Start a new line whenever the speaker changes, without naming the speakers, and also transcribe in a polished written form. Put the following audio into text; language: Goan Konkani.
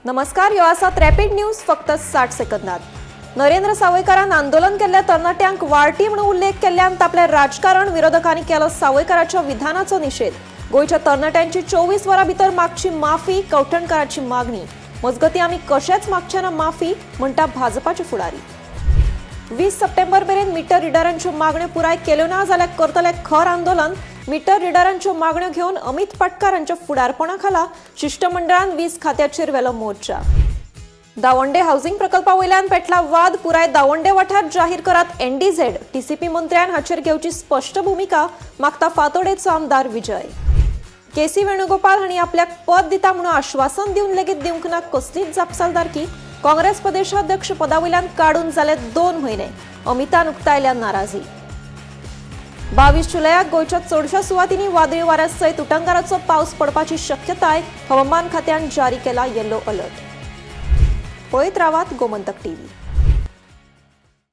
नमस्कार, ह्यो आसात रॅपीड न्यूज फक्त 60 सेकंदात. नरेंद्र सावयकारान आंदोलन केल्ल्या तरणाट्यांक वाळटी म्हणून उल्लेख केल्ल्यान तापलें राजकारण. विरोधकांनी केलो सावयकाराच्या विधानाचो निशेध. गोंयच्या तरणाट्यांची 24 वरां भितर मागची माफी, कवठणकाराची मागणी. मजगती, आमी कशेंच मागचे ना माफी, म्हणटा भाजपाचे फुडारी. 20 सप्टेंबर मेरेन मिटर रिडरांच्यो मागण्यो पुराय केल्यो ना जाल्यार करतले खर आंदोलन. मिटर रिडरांच्यो मागण्यो घेवन अमित पाटकार हांच्या फुडारपणा खाला शिश्टमंडळान वीज खात्याचेर व्हेलो मोर्चा. दावंडे हाऊसिंग प्रकल्पा वयल्यान पेटला वाद. पुराय दावंडे वाठार जाहीर करात एनडीझेड, टीसीपी मंत्र्यान हाचेर घेवची स्पश्ट भुमिका, मागता फातोडेचो आमदार विजय. के सी वेणुगोपाल हांणी आपल्याक पद दिता म्हणून आश्वासन दिवन लेगीत दिवंक ना कसलीच जापसालदारकी. काँग्रेस प्रदेशाध्यक्ष पदा वयल्यान काडून जाले 2 म्हयने, अमितान उक्तायल्या नाराजी. 22 जुलयाक गोंयच्या चडशा सुवातींनी वादळी वाऱ्या सयत उटंगाराचो पावस पडपाची शक्यताय. हवामान खात्यान जारी केला येलो अलर्ट. पळयत रावात गोमंतक टीव्ही.